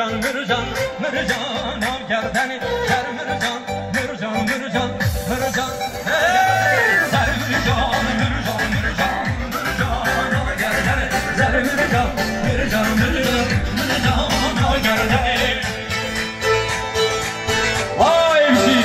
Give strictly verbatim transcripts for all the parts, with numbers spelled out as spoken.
Mircan, mircan, al gerdeni, ser mircan, mircan, mircan, mircan, hey, ser mircan, mircan, mircan, mircan, al gerdeni, ser mircan, mircan, mircan, mircan, al gerdeni. Vay bir şey.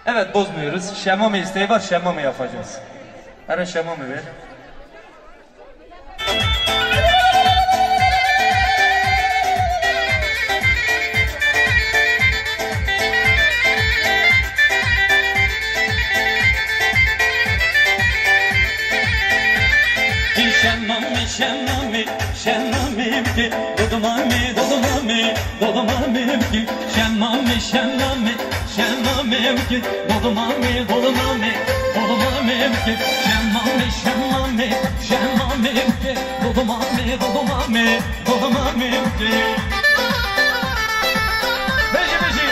Evet, bozmuyoruz. Şemmame isteği var, şemmame yapacağız. Eren, şemmame ver. Şemmame, şemmame, şemmame bike, dodumame, dodumame, dodumame bike, şemmame, şemmame, şemmame bike, dodumame, dodumame, dodumame bike, şemmame, şemmame, şemmame bike, dodumame, dodumame, dodumame bike. Beji, beji.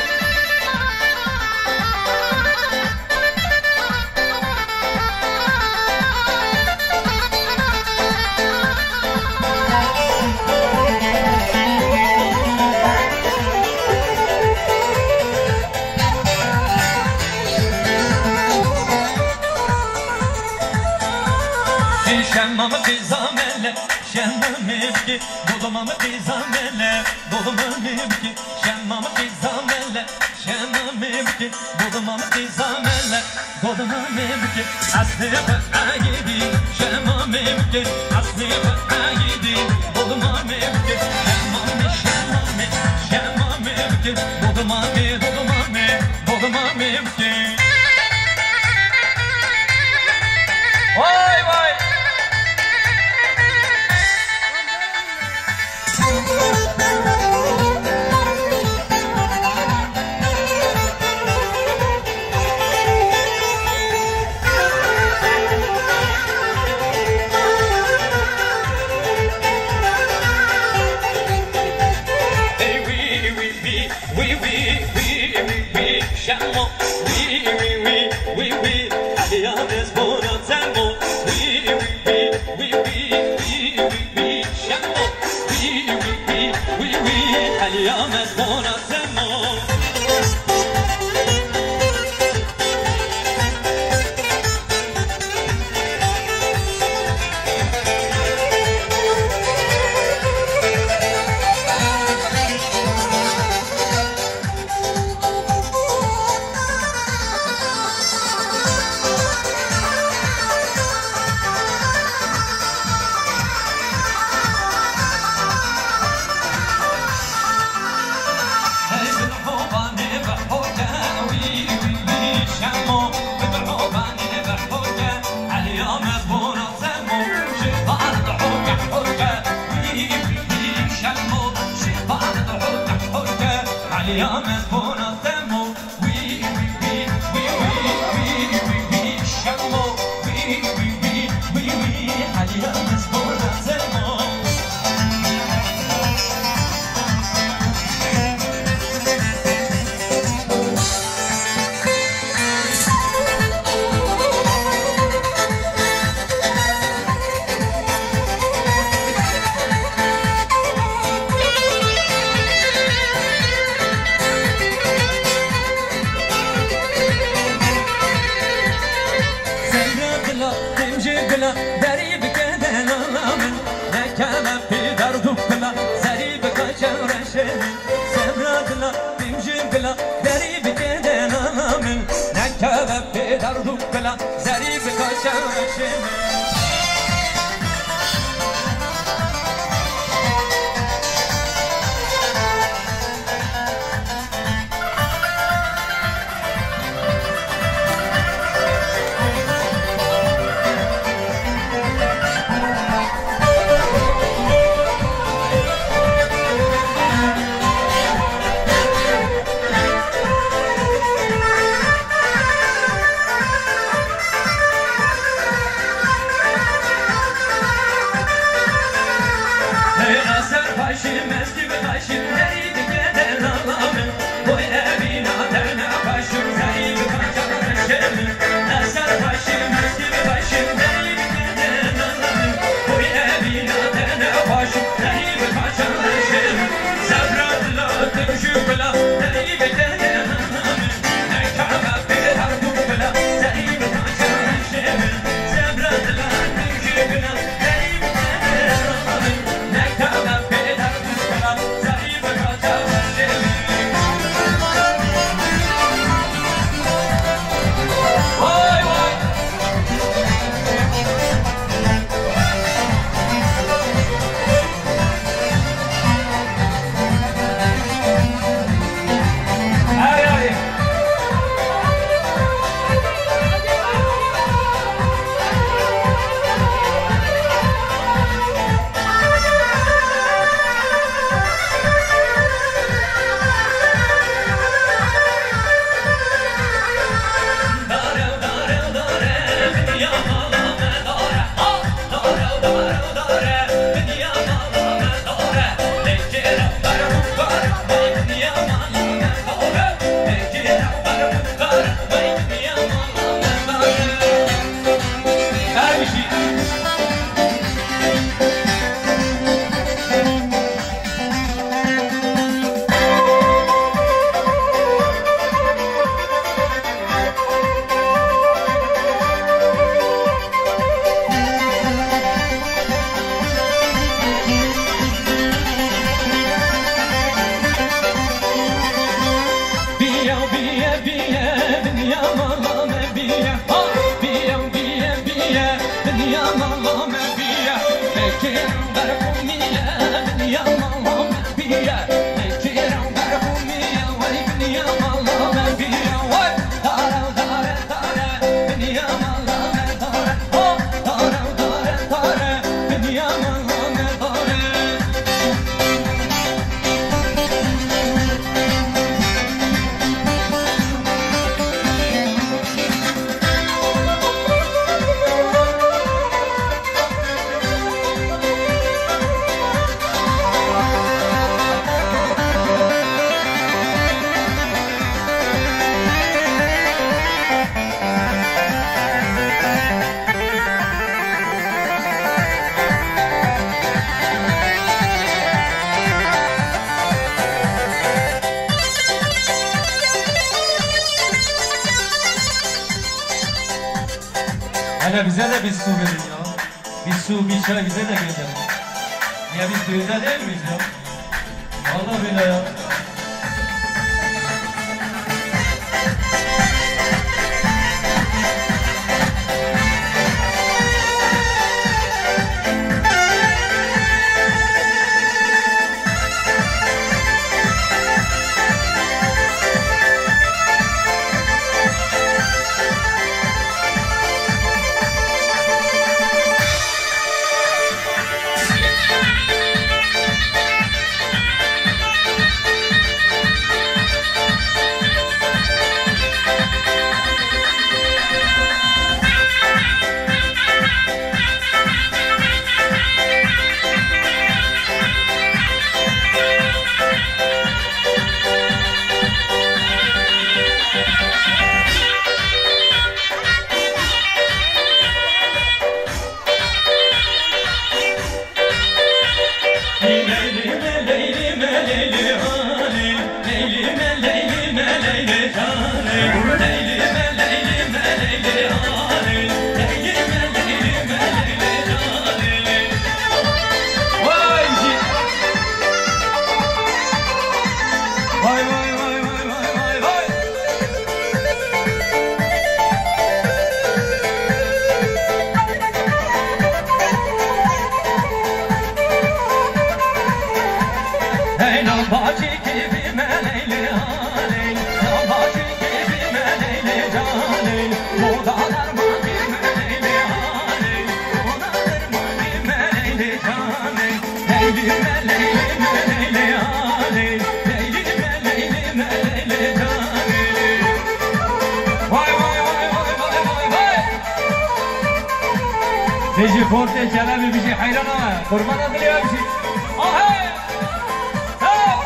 Şemmame qîza mele, şemmame bike, dodumame qîza mele, dodumame bike, şemmame qîza mele. Şemmame bike, dodumame qîza mele, dodumame bike, eslê xwe egîdî. Şemmame bike, eslê xwe egîdî, dodumame bike, şemmame, şemmame, şemmame bike, dodumame, dodumame, dodumame bike. Vay vay! Wî, wî, wî, wî, Eliya me bona Semo. Semra dila, tim ji gula, derî bike delala min. Nekeve pê derd û pila, zerî bike çewreşê min. Semra dila, tim ji gula, derî bike delala min. Nekeve pê derd û pila, zerî bike çewreşê min. Hele bize de bir su verin ya. Bir su, bir çay bize de gönderin. Ya biz düğünde değil miyiz ya? Vallahi billahi ya. Vay, vay, vay, vay, vay, vay, vay. Hey, lambacı gibi meleyli haley, lambacı gibi meleyli caney, bu da derman gibi meleyli haley, bu da derman gibi meleyli caney. Vay, vay, vay, vay, vay, vay, vay. Bijî xortê Çelebî, bijî heyran ama. Qurbana dilê ew jî. Ahê! Hey!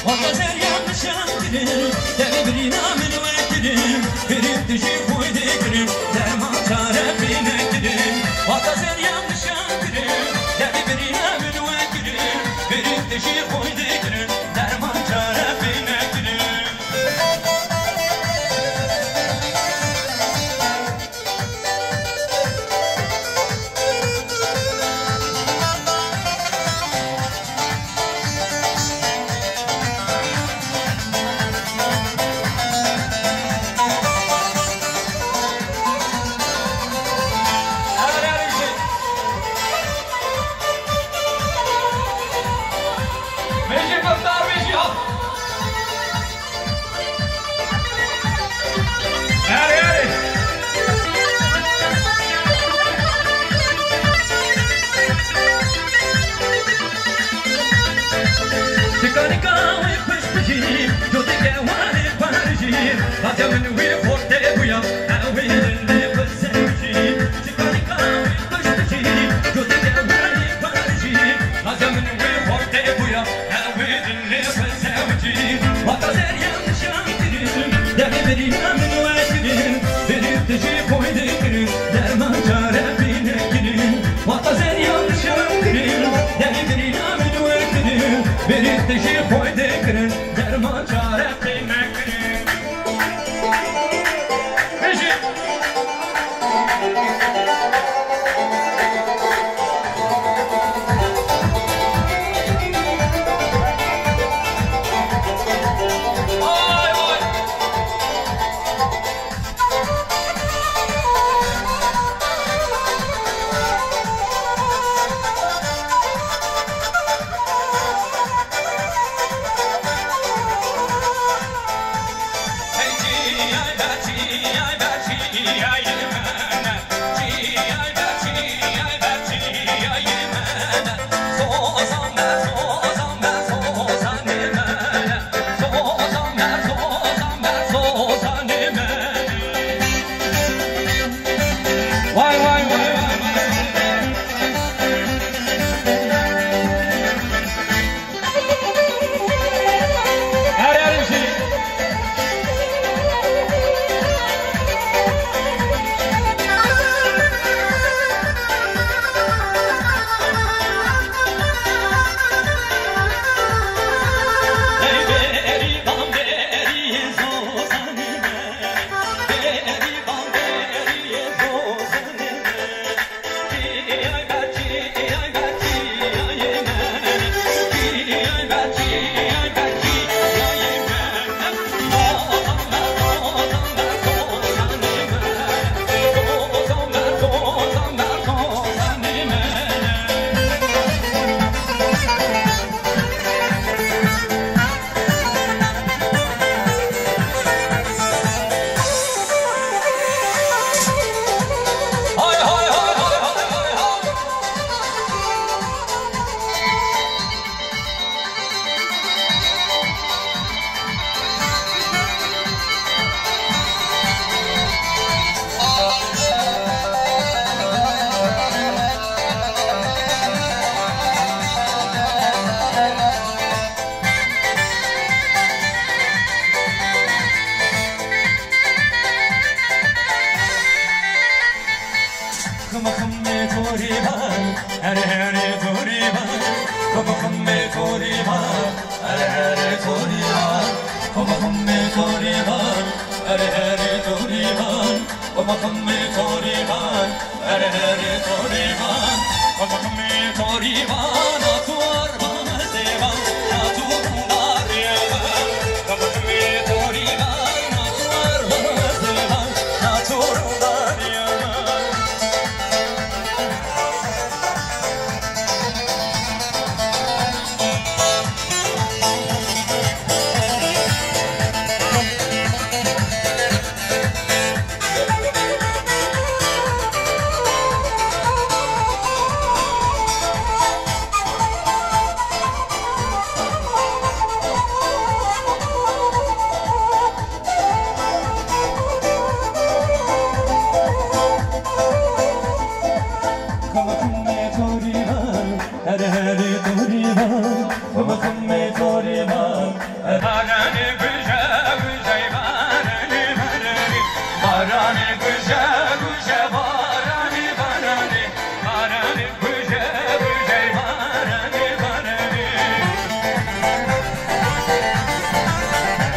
Wata ser yanlış ankirin, deli birîna min we kirin, birî dijî xwe dê kirin, derman çare pê nekirin. Wata ser yanlış ankirin, deli birîna min we kirin, birî dijî xwe dê kirin, derman çare pê nekirin. Çikanika wê pişt bijî, coteke warê parijî, xaca min wê xortê bûya, ew ê lindê xwe sewjî. Çikanika wê pişt bijî, coteke warê parijî, xaca min wê xortê bûya, ew ê lindê xwe sewjî. Wata zeryan nişan kirin, devê birîna min we kirin, birî dijî xwe dê kirin, derman çare pê nekirin. Wata zeryan nişan kirin, devê birîna min we kirin, birî dijî xwe dê kirin, derman çare pê nekirin. Bijî. Torîban, her herê torîban, xim ximê torîban, her herê torîban, xim ximê torîban, her herê torîban, xim ximê torîban, her herê torîban, xim ximê torîban, a tuar ban sêban, a tuar darîban, xim ximê torîban, a tuar ban sêban, a tuar darîban. Xim ximê torîban, her herê torîban, xim ximê torîban. Baranê guje guje, baranê baranê, baranê guje guje, baranê baranê, baranê guje guje, baranê baranê.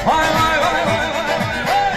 Vay vay vay vay vay vay vay.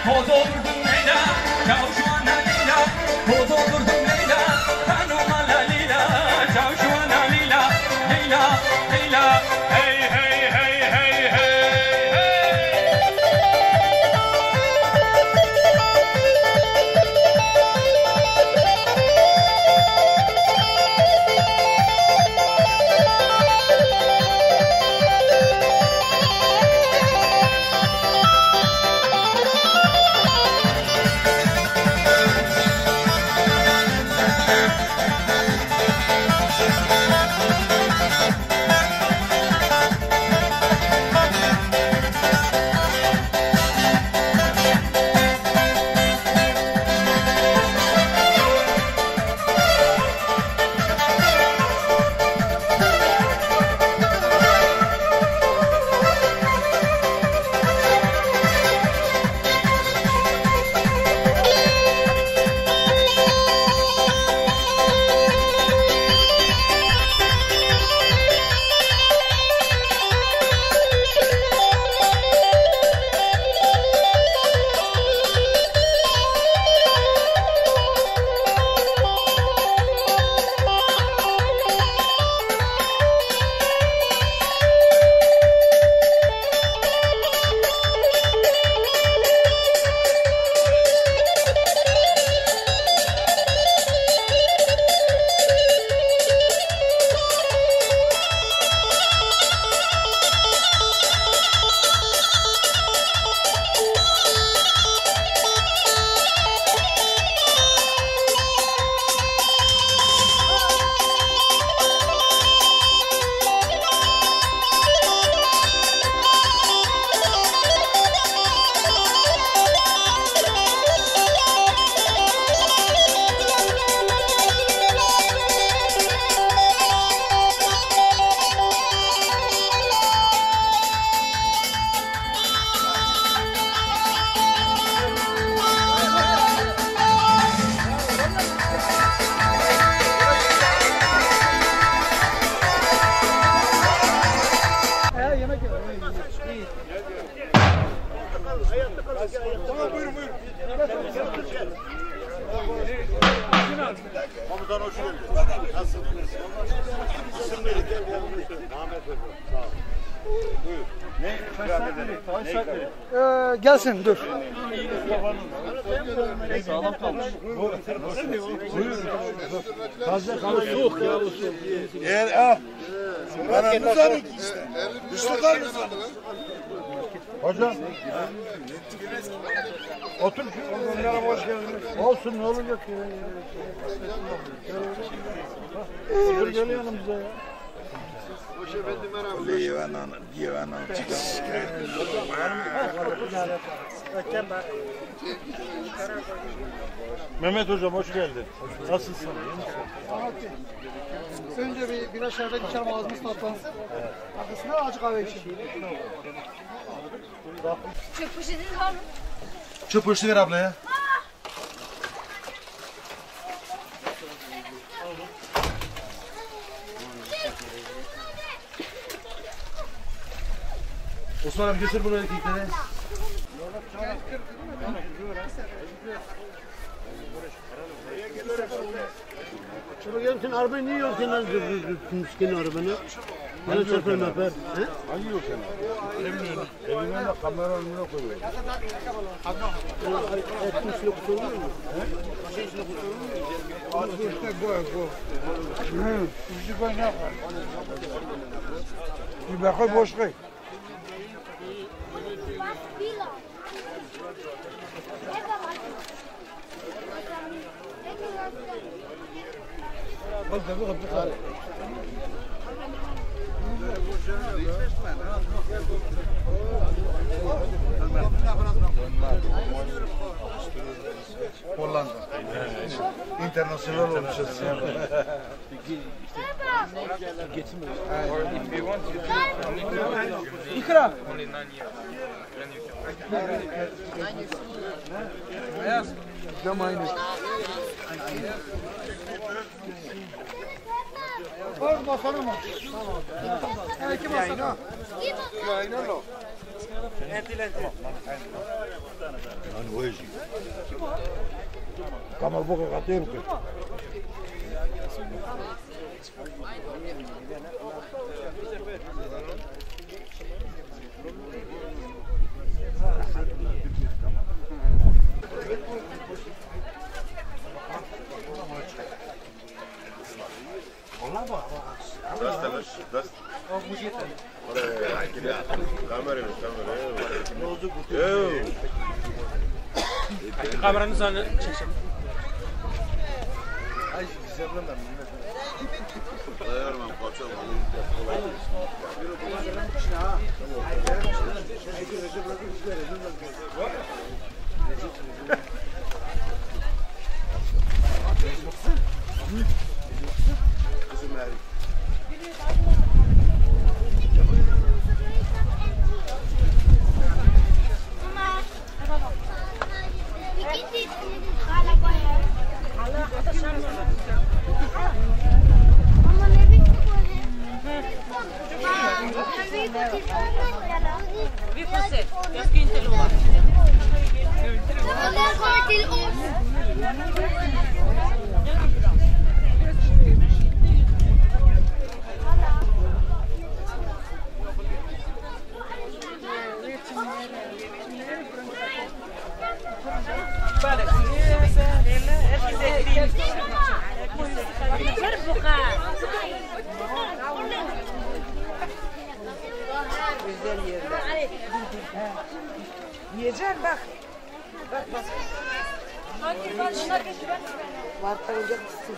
Poz oturdum Leyla, çav şu anda Leyla. Poz oturdum Leyla, ben olmalı Leyla. Çav şu anda Leyla, Leyla, Leyla. Hey, hey, hey, hey, hey, hey. Tamam, buyurun, buyurun. Komutan, hoş geldin. Nasılsın? İsim neydi? Gel, gel, buyur. Ahmet Hoca, sağ ol. Buyur. Ne ikram edelim? Ne ikram edelim? Ee, gelsin, dur. Sağlam kalmış. Buyur. Taze kalmış. Soğuk ya, bu soğuk. Eğer, ah, paranız var mı? Düştü kalmış. Hocam. Otur şu. Merhaba, hoş geldiniz. Olsun, ne olacak ya? Otur, gel yanımıza ya. Hoş efendim, merhaba. Diyevenan, diyevenan. Mehmet hocam, hoş geldin. Nasılsın? İyi misin? Önce bir bira şerbet içelim, ağzımız tatlansın. Arkasından acı kahve içelim. Çöp poşetiniz var mı? Çöp poşeti ver ablaya. Osman abi, götür bunu erkekleri. Şuraya gelin, sen arabayı niye yok sen lan, dur, dur, dur, tüm sikin arabanı? Bana çarpar mapar, he? Hangi yok sen? Elinden de kamera önüne koyuyor. Etmiş yok, sorulur mu? He? Şey, işte bu sorulur mu? İşte bu, bu. Hı. Yüzü koy, ne yapar? Bir bakar, boş koy. Hollanda. Internasyonal olmuşuz. İkram. Cam aynı. Var, basalım mı? Tamam. Tamam. Yayına. Yayına mı? Enti, enti. An wê jî. Kama boka xatê bike. Dest, dest. Kamerayı, kamerayı. Kameranın üzerine çekeceğim. Güzel yerler. Yiyeceğim bak. Bak bak. Var, tamam, gel kızım.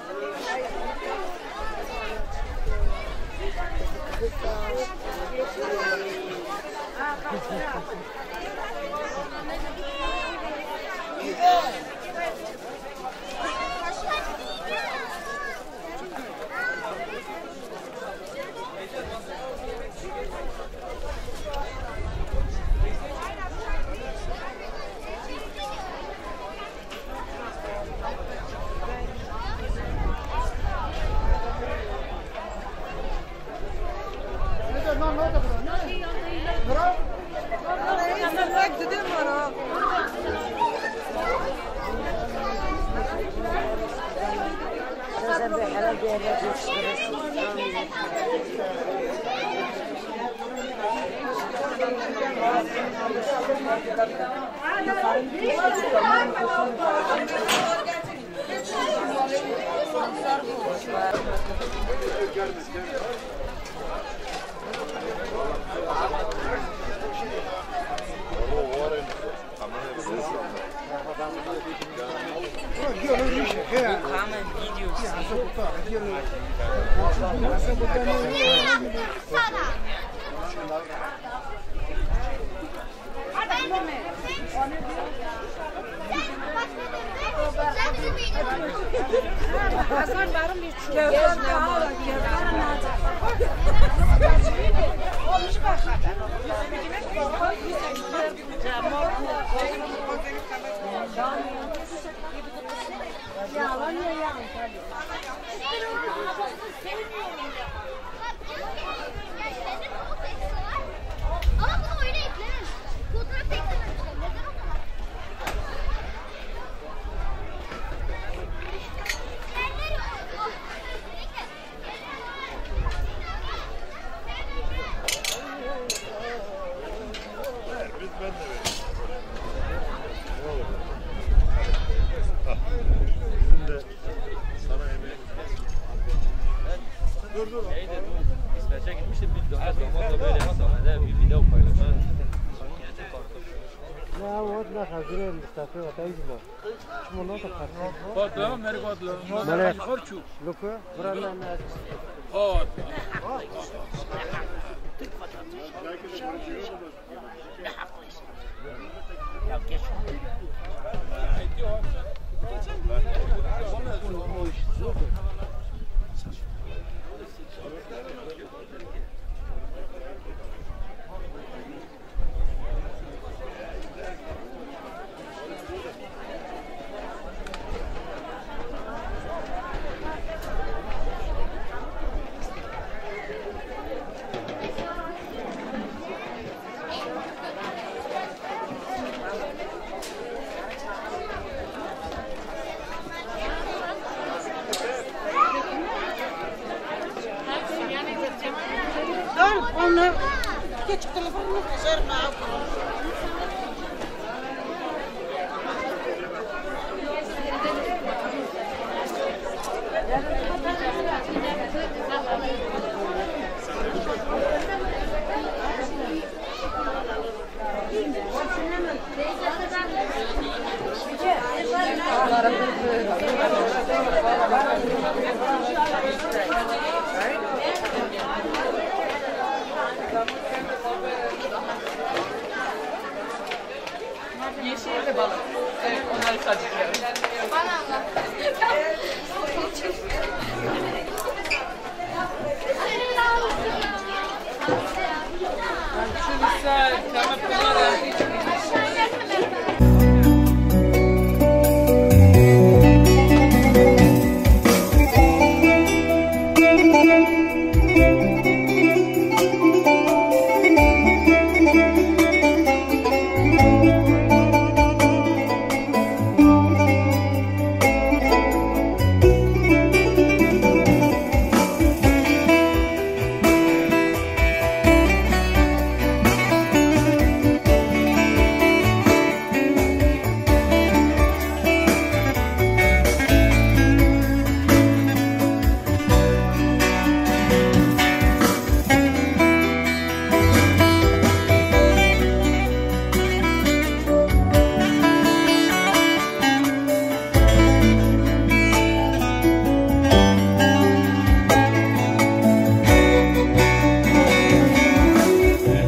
Şeyde, bu İsveç'e gitmiştim, bir dönem damatla böyle sahnede bir video paylaştım. Ya, o da hazır, Mustafa, o da izle. Fatla, merhaba. Merhaba. Luku, buranın. Fatla. Geç telefonumu. Yeşil ve balık. Evet, onları sadece yiyorum. Bana anlat.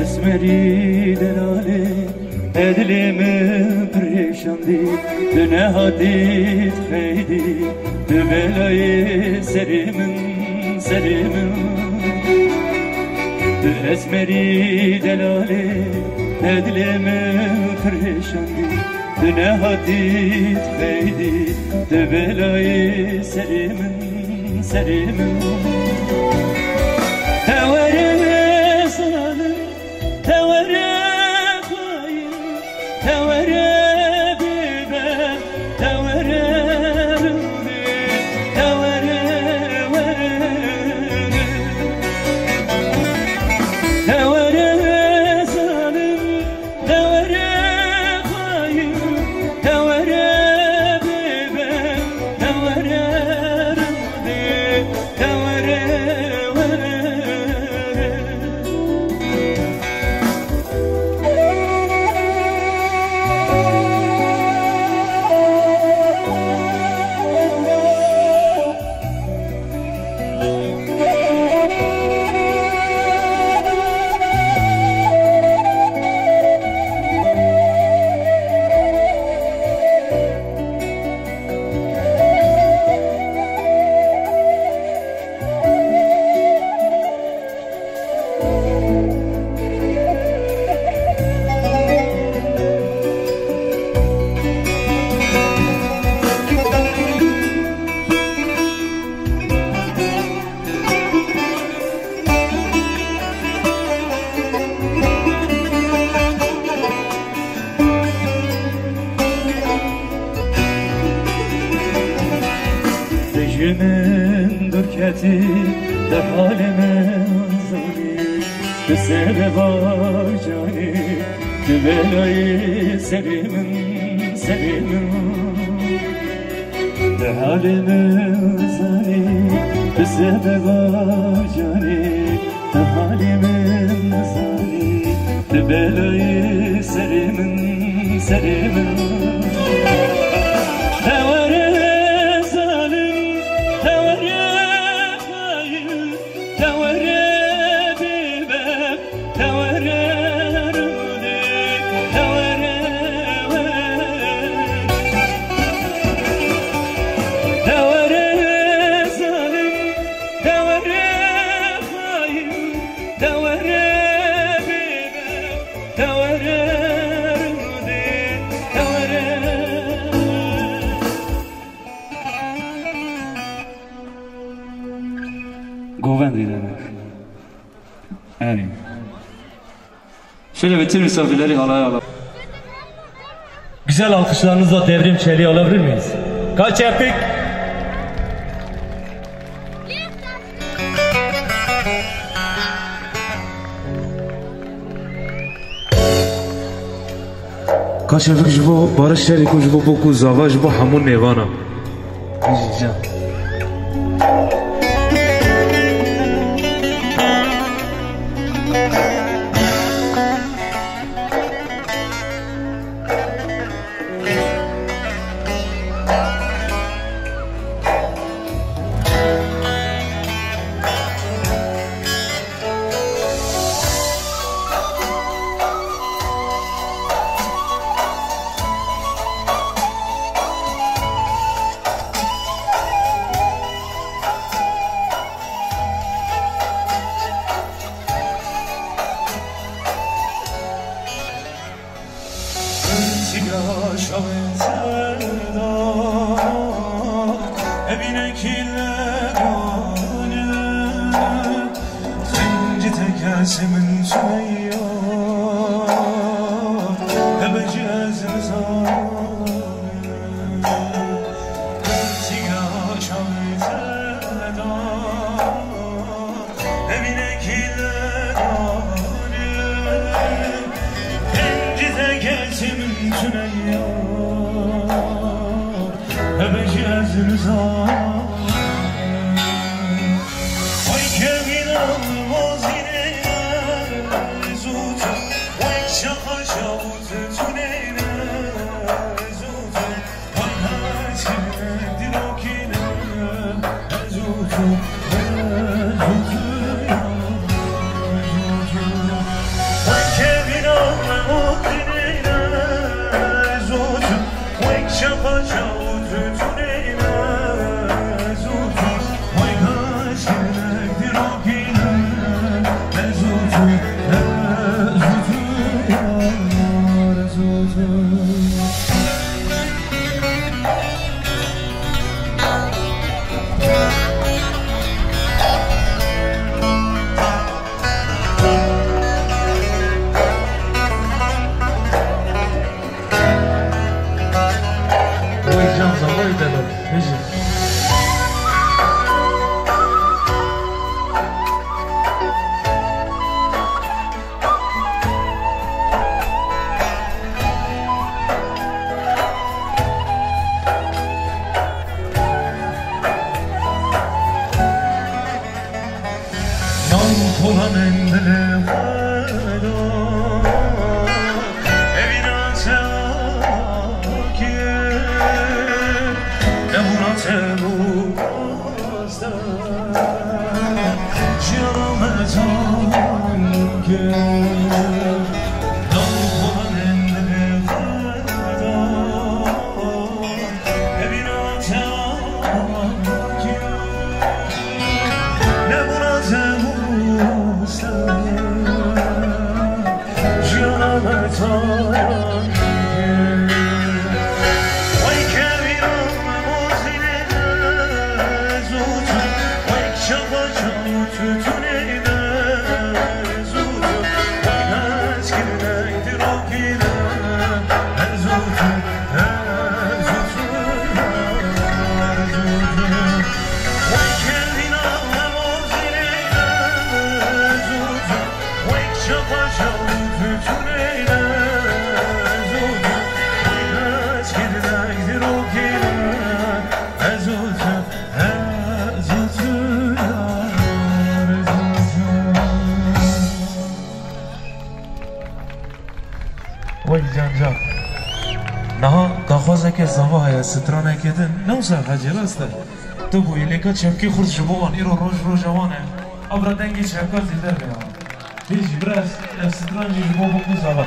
Esmerî delalê, e dilê min pir hêşandî, tu nehatî dixeydî, tu belayê serê min, serê min. Tu esmerî delalê, e dilê min pir hêşandî, tu nehatî dixeydî, tu belayê serê min, serê min. Te were zalim, te were xayin, te were bêbext, te were rindê, te were, were. Te were zalim, te were xayin, te were bêbext, te were rindê, te were, were. Tu ji min dûr ketî, tu halê min zanî, tu sebeba canê, tu belayê serê min, serê min. Tu halê min zanî, tu sebeba canê, tu halê min zanî, tu belayê serê min, serê min. Te were zalim, te were xayin, te were bêbext, te were rindê, te were, were. Te were zalim, te were xayin, te were bêbext, te were rindê, te were. Govendî demek. Erê. Şöyle bütün misafirleri halaya alalım. Güzel alkışlarınızla Devrim Çelik'i alabilir miyiz? Kaç yaptık? Ka çevik ji bo Barış Çelik û ji bo Bok û Zava, ji bo hemû nêvana. Bijî can. Wê can zavayê delal. Bijî. Nav kolanên dilê xwe de, evîna çawa kir, nebûna çawa. Wey can can. Niha daxwazeke zava heye, straneke din. Ne wisa hecî rast e. Tu bûyî lêka çepkî xurt ji bo wan. Îro roj roja wan e. Abra dengê çepka zêde be ya. Vê jî bira ez, ez stran jî ji bo bû zava.